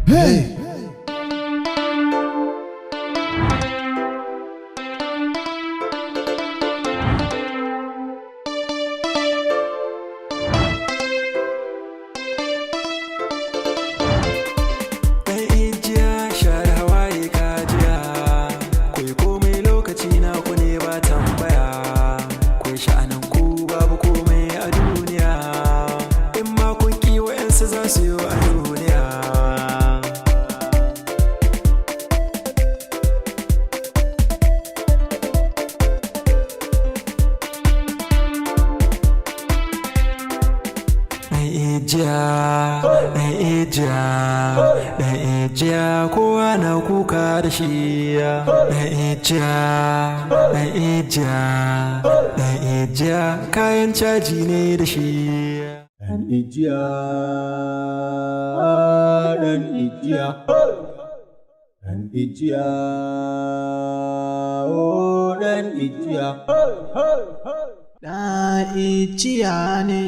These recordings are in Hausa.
Hey! Ɗan ijiya share hawaye kajiya, kwai komai lokaci na ku ne ba tambaya, kwai sha'anin ku babu komai a duniya, in ma kun ƙi wa'yansu za su yi a duniya. Ɗan ijiya, ɗan ijiya, ɗan ijiya, kowa na kuka da shi. Ɗan ijiya, ɗan ijiya, ɗan ijiya, kayan caji ne da shi. Ɗan ijiya, ɗan ijiya, ɗan ijiya, oh ɗan ijiya. Ɗan ijiya ne,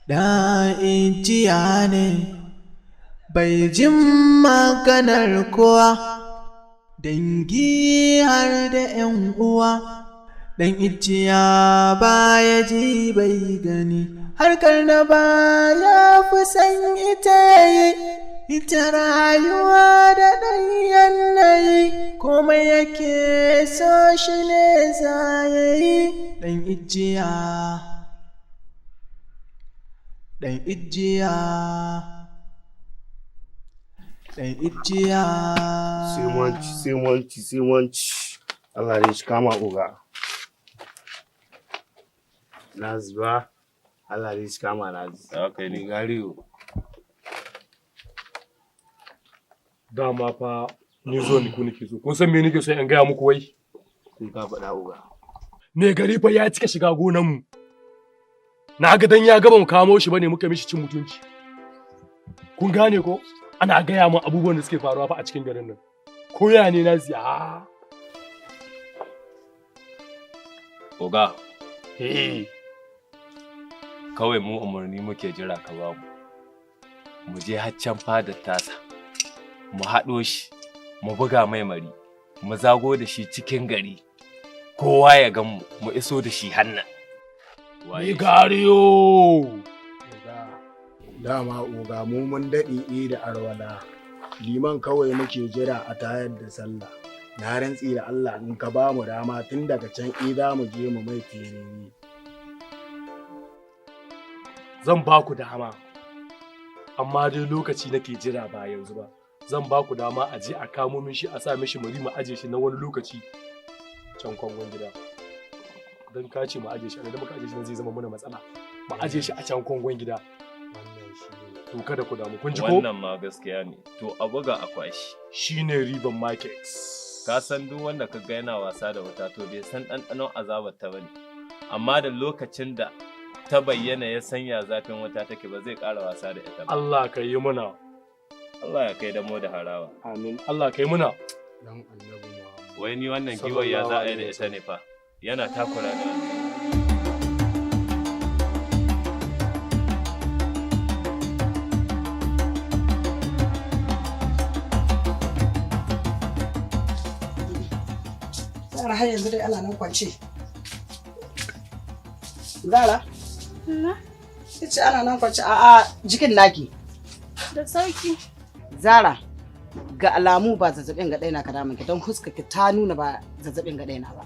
ɗan ijiya ne, bai jin maganar kowa, dangi har da ‘yan uwa. Ɗan ijiya baya ji bai gani, harkar da baya fi san ita yayi, ita rayuwa da ɗan yanayi, komai yake so shi ne za ya yi. Ɗan ijiya, ɗan ijiya, ɗan ijiya. Sai wanci, sai wanci, sai wanci. Allah dai shi kama oga. Nazi ba, Allah dai shi kama Nazi. Haka ne. Gariyo. Dama fa ni zo ni ku nake so. Kun san me nake so in gaya muku wai? Sai ka faɗa, oga. Me gari fa ya cika shiga gonan mu. Na ga dan ya gaba mu kamo shi bane muka mishi cin mutunci. Kun gane ko? Ana gaya min abubuwan da suke faruwa fa a cikin garin nan. Ko ya ne na siya? Oga, Eh, kawai mu umarni muke jira ka bamu. Mu je haccan fadar tasa, mu haɗo shi, mu buga mai mari, mu zago da shi cikin gari. Kowa ya gan mu, mu iso da shi hannan. Me gariyo. Dama oga mu mun daɗe e da arwala. Liman kawai muke jira a tayar da sallah. Na rantsi da Allah in ka ba mu dama tun daga can e za mu je mu mai terere. Zan ba ku dama. Amma dai lokaci nake jira ba yanzu ba. Zan ba ku dama a je a kamo min shi a sa mishi mari mu aje shi na wani lokaci can kwangon gida. Don ka ce mu aje shi, idan muka aje shi nan zai zama mana matsala. Mu aje shi a can kwangon gida. Wannan shi ne. To kada ku damu, kun ji ko? Wannan ma gaskiya ne. To a buga a kwashi. Shine riban market. Ka san duk wanda ka ga yana wasa da wuta to bai san ɗanɗanon azabar ta bane. Amma da lokacin da ta bayyana ya sanya zafin wuta take ba zai ƙara wasa da ita ba. Allah ka yi muna. Allah ya kai damo da harawa. Amin. Allah ka yi muna. Dan Annabi Muhammad. Wai ni wannan giwar ya za a yi da ita ne fa. Yana takura da wannan. Zara har yanzu dai ana nan kwance. Zara? Na? Ce ana nan kwance a'a jikin naki. Da sauki. Zara, ga alamu ba zazzabin ga ɗaya na ka damun ki don huska ki ta nuna ba zazzabin ga ɗaya na ba.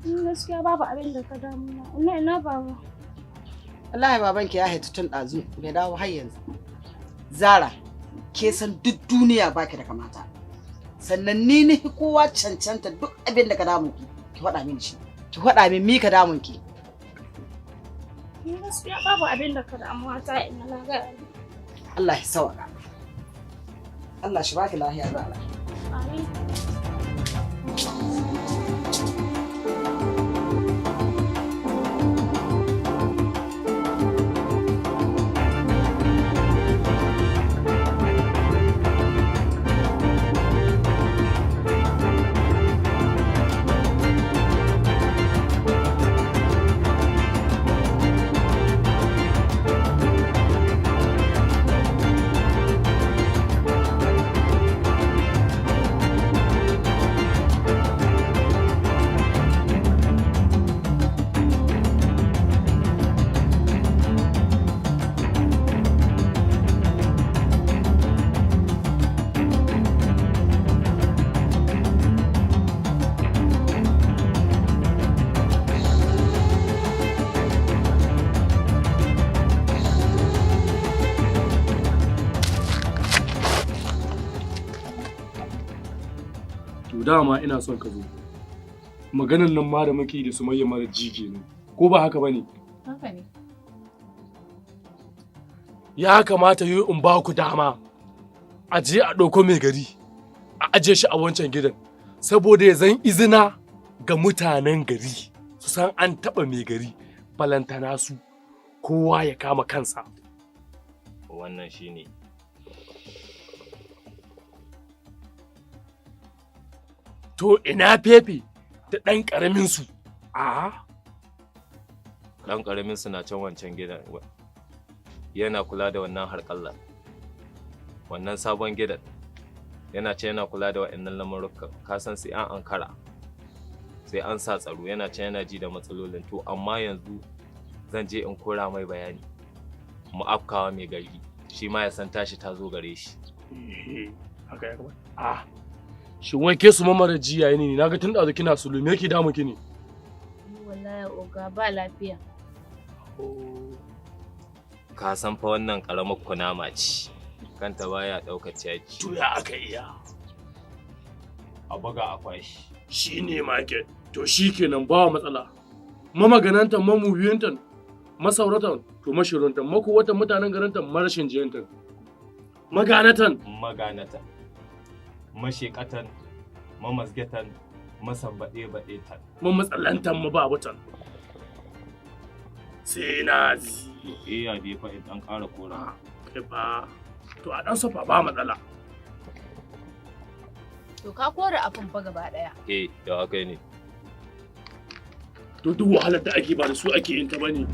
Ni gaskiya babu abin da ka damu na. Ina ina baba. Wallahi babanki ya haitu tun ɗazu bai dawo har yanzu. Zara, ke san duk duniya baki da kamata. Sannan ni ni kowa cancanta duk abin da ka damun ki, ki faɗa min shi. Ki faɗa min mi ka damun ki. Ni gaskiya babu abin da ka damuwa ta ina na ga. Allah ya sawaka. Allah shi baki lafiya Zara. Amin. To dama ina son ka zo. Maganan nan ma da muke yi da Sumayya mara ji kenan. Ko ba haka bane? Haka ne. Ya kamata yi in ba ku dama. A je a ɗauko mai gari. A aje shi a wancan gidan. Saboda ya zan izina ga mutanen gari. Su san an taɓa mai gari. Balantana su. Kowa ya kama kansa. Wannan shine. To ina Fefe da ɗan ƙaramin su. A Ɗan ƙaramin su na can wancan gidan. Yana kula da wannan harƙallar. Wannan sabon gidan. Yana can yana kula da waɗannan lamurrukan. Ka san sai an ankara. Sai an sa tsaro, yana can yana ji da matsalolin. To amma yanzu zan je in kora mai bayani. Mu afkawa mai gari. Shi ma ya san tashi ta zo gare shi. Haka ya kamata. A shin wai ke su mamara jiya ne? Na ga tun ɗazu kina sulu, me yake damu ki ne? Wallahi oga ba lafiya. Ka san fa wannan ƙaramar kunama ce. Kanta baya ɗaukar caji. To ya aka iya? A buga a kwashi. Shi ne market. To shi kenan ba matsala. Mamaganantan, mamubiyantan, masauratan, to mashiruntan, makuwatan mutanen garintan, marashin jiyantan. Maganatan. Maganatan. Mashekatan, mamazgatan, masambaɗe-baɗe tan. Mamatsalantan, mababatan. Sai na zi. Eh ya dai fa in ɗan ƙara kora. Kai fa. To a ɗan sofa ba matsala. To ka kore abin fa gaba ɗaya. Eh, da haka ne. To duk wahalar da ake ba da su ake yin ta bane.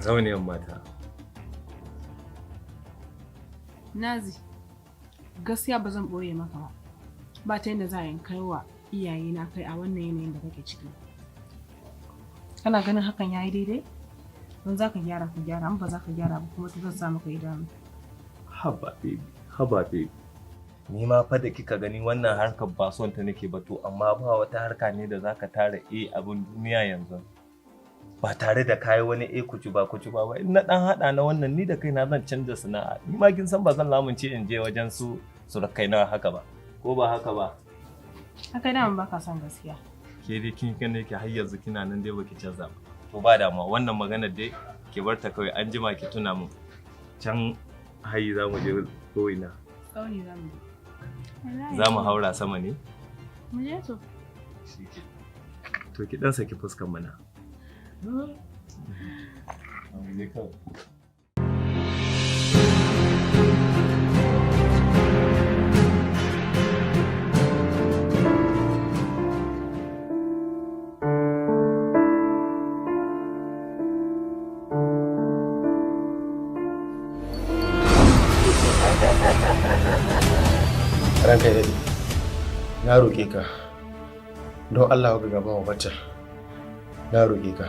Sarauniyar mata. Nazi, gaskiya ba zan ɓoye maka ba. Ba ta yadda za a yi kai wa iyayena kai a wannan yanayin da kake ciki. Kana ganin hakan ya yi daidai? Don za ka gyara ka gyara, in ba za ka gyara ba kuma to zan sa maka idanu. Haba baby, haba baby. Ni ma fa da kika gani wannan harkar ba son ta nake ba, to amma ba wata harka ne da zaka tara abin duniya yanzu. Ba tare da kayi wani kucu ba kucu ba. In na dan hada na wannan, ni da kaina zan canza sana'a. Ni ma kin san ba zan lamunce in je wajen su surukai na haka ba. Ko ba haka ba? Haka dama ba ka son gaskiya. Ke dai kin kan yake har yanzu kina nan dai baki canza ba. To ba damuwa, wannan maganar dai ki bar ta kawai, an jima ki tuna min. Can hayi za mu je ko ina? Tsauni za mu je. Za mu haura sama ne? Mu je to. Shike. To ki dan saki fuskar mana. Mu je kawai. Ranka ya daɗe, na roƙe ka, don Allah ka gaba wa bata, na roƙe ka.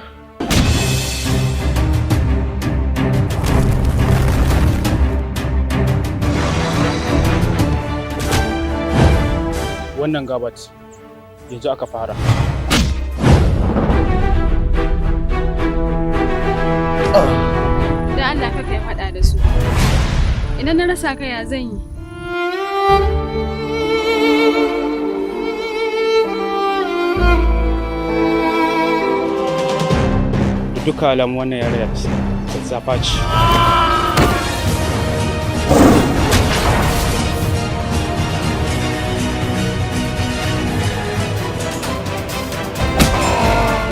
Wannan gabat yanzu aka fara. Ah. Dan Allah ka kai faɗa da su. Idan na rasa ka ya zan yi? Da duka alamu wannan yarinya zazzafa ce.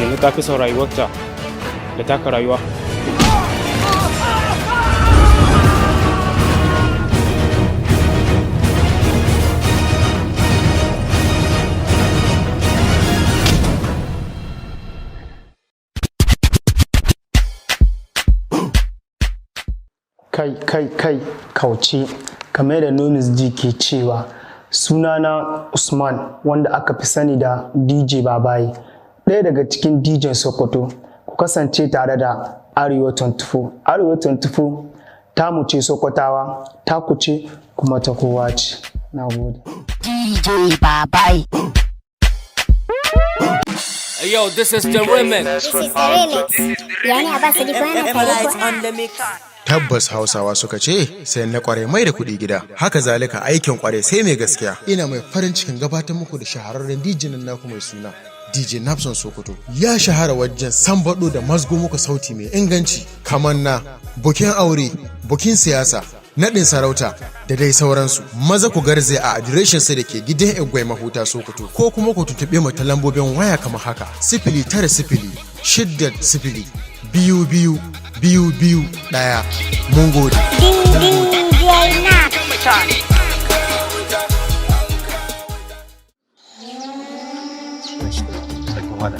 Yanzu ta fi son rayuwarta da taka rayuwa. Kai, kai, kai, kauce. Kamar da Nomis G ke cewa, sunana Usman, wanda aka fi sani da DJ Babaye, ɗaya daga cikin DJ Sokoto. Ku kasance tare da Arewa 24. Arewa 24 tamu ce Sokotawa, taku ce kuma ta kowa ce. Na gode. DJ Babaye. Yo, this is the remix. This is the remix. Yani Abbas Sadiq yana tare kuwa? Tabbas Hausawa suka ce sai na kware mai da kuɗi gida. Haka zalika aikin kware sai mai gaskiya. Ina mai farin cikin gabatar muku da shahararren DJ nan naku mai suna DJ Napson Sokoto. Ya shahara wajen sambaɗo da mazgo muku sauti mai inganci kamar na bukin aure, bukin siyasa, naɗin sarauta da dai sauransu. Maza ku garze a adireshin sa da ke gidan Igwai Mahuta Sokoto, ko kuma ku tuntuɓe mu ta lambobin waya kamar haka: 09060222221. Mun gode. DJ Napson. Sarkin wada.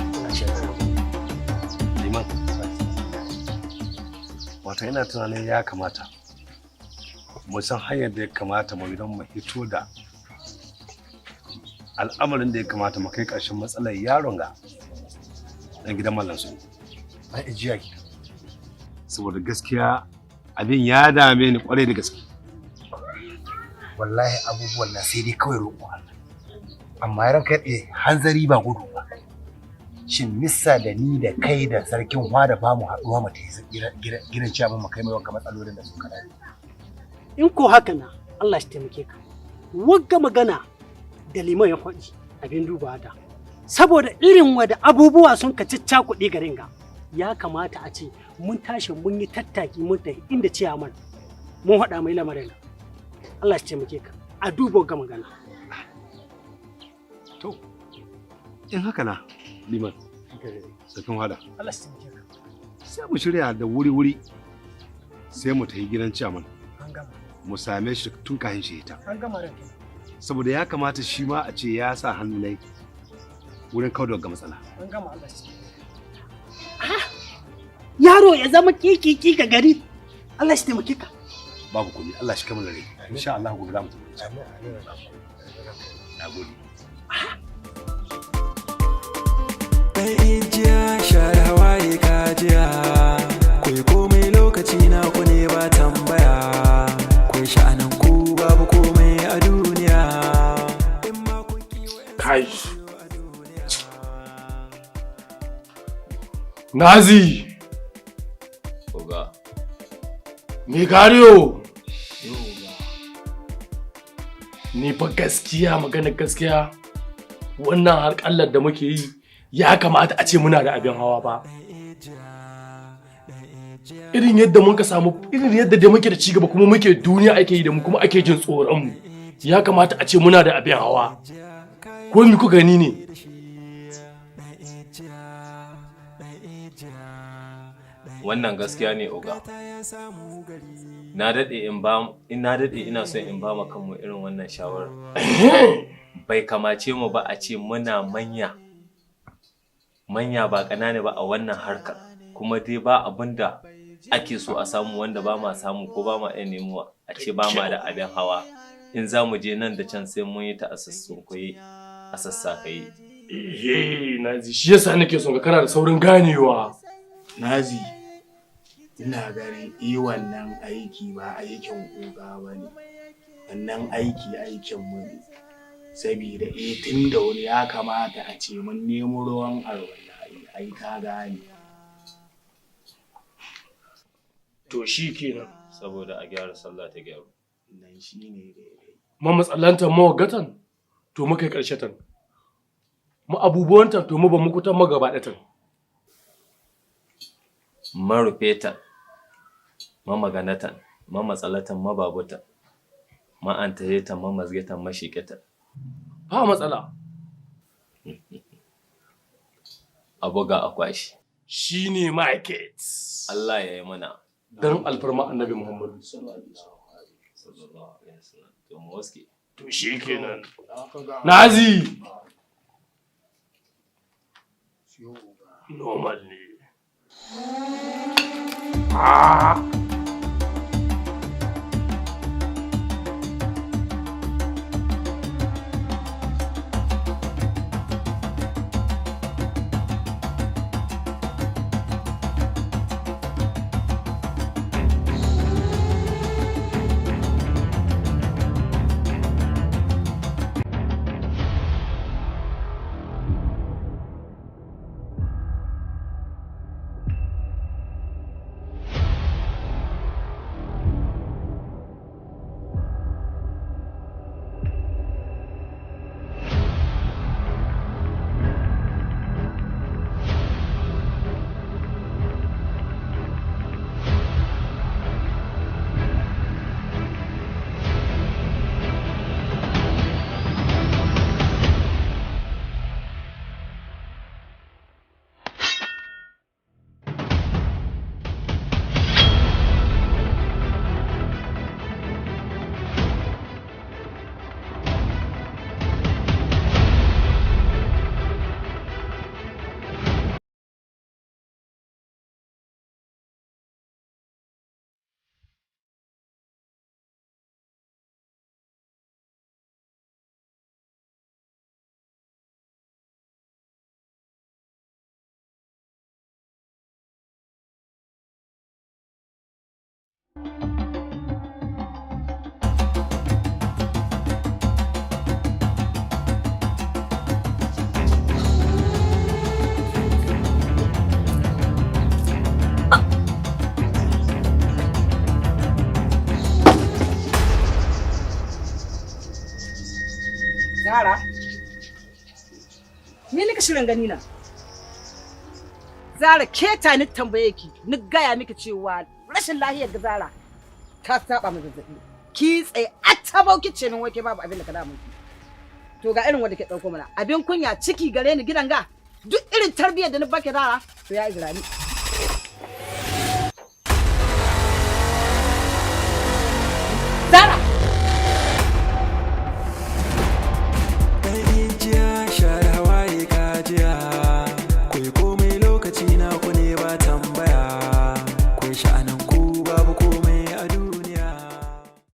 Liman. Wato ina tunanin ya kamata mu san hanyar da ya kamata mu bi don mu hito da al'amarin da ya kamata mu kai ƙarshen matsalar yaron ga dan gidan mallan su. Ai ijiya ki. Saboda gaskiya abin ya dame ni kwarai da gaske. Wallahi abubuwan nan sai dai kawai roƙo Allah. Amma ran kai tsaye hanzari ba gudu ba. Shin missa da ni da kai da sarkin hwa da bamu haɗuwa mu tafi gidan ciyaman mu kai mai wanka matsalolin da suka dame. In ko haka na, Allah shi taimake ka. Wagga magana da liman ya faɗi abin duba da. Saboda irin wada abubuwa sun ka ciccakuɗe garin ga, ya kamata a ce mun tashi mun yi tattaki mun tafi inda ciyaman mun haɗa mai lamarin ga. Allah shi taimake ka. A duba wagga magana. To, in haka na liman, sarkin hada. Allah shi taimake ka. Sai mu shirya da wuri-wuri sai mu tafi gidan ciyaman. An gama. Mu same shi tun kafin shi hita. An gama ranka. Saboda ya kamata shi ma a ce ya sa hannu nai wurin kawar da matsala. An gama, Allah shi. Yaro ya zama kikiki ga gari. Allah shi taimake ka. Babu komai, Allah shi kamar rai. Insha Allah gobe za mu tafi. Na gode. Ɗan ijiya share hawaye kajiya, kwai komai lokaci na ku ne ba tambaya, kwai sha'anin ku babu komai a duniya. Kai. Nazi! Oga. Migariyo! Ni fa gaskiya, magana gaskiya, wannan harƙallar da muke yi ya kamata a ce muna da abin hawa ba. Irin yadda muka samu, irin yadda da muke da cigaba kuma muke duniya ake yi da mu kuma ake jin tsoron mu. Ya kamata a ce muna da abin hawa. Ko mi ku gani ne? Wannan gaskiya ne, oga. Na daɗe in ba na daɗe ina son in ba ma kanmu irin wannan shawarar. Bai kamace mu ba a ce muna manya. Manya ba ƙanana ba a wannan harkar. Kuma dai ba abin da ake so a samu wanda ba ma samu ko ba ma iya nemowa a ce ba ma da abin hawa. In za mu je nan da can sai mun yi ta a sassunkuye a sassakaye. Eh, Nazi, shi yasa nake son ka, kana da saurin ganewa. Nazi, ina ganin i wannan aiki ba aikin oga ba ne, wannan aiki aikin mu ne. Sabida eh tun da wuri ya kamata a ce mun nemo ruwan alwala, ai ka gane. To shi kenan. Saboda a gyara sallah ta gyaru. Nan shi ne daidai. Ma matsalantar mawagatan to muka yi ƙarshe tan. Mu abubuwantan to mu ba mu kutan magabaɗatan. Marufetan, mamaganatan, mamatsalatan, mababutan, ma'antayetan, mamazgetan, mashiƙetan. Ba matsala. A buga a kwashi. Shi ne market. Allah ya yi mana. Don alfarma annabi Muhammadu. Sallallahu alaihi wasallam. To mu waske. To shi kenan. Nazi! Normal ne. Ah! Zara? Ni nika shirin gani na. Zara keta ni tambaye ki, ni gaya miki cewa rashin lahiyar ga Zara ta saba mu zazzabi. Ki tsaye a tabau ki ce min wai ke babu abin da ka damu ki. To ga irin wanda ke dauko mana. Abin kunya ciki gare ni gidan ga. Duk irin tarbiyyar da ni baki Zara, to ya izra ni. Zara!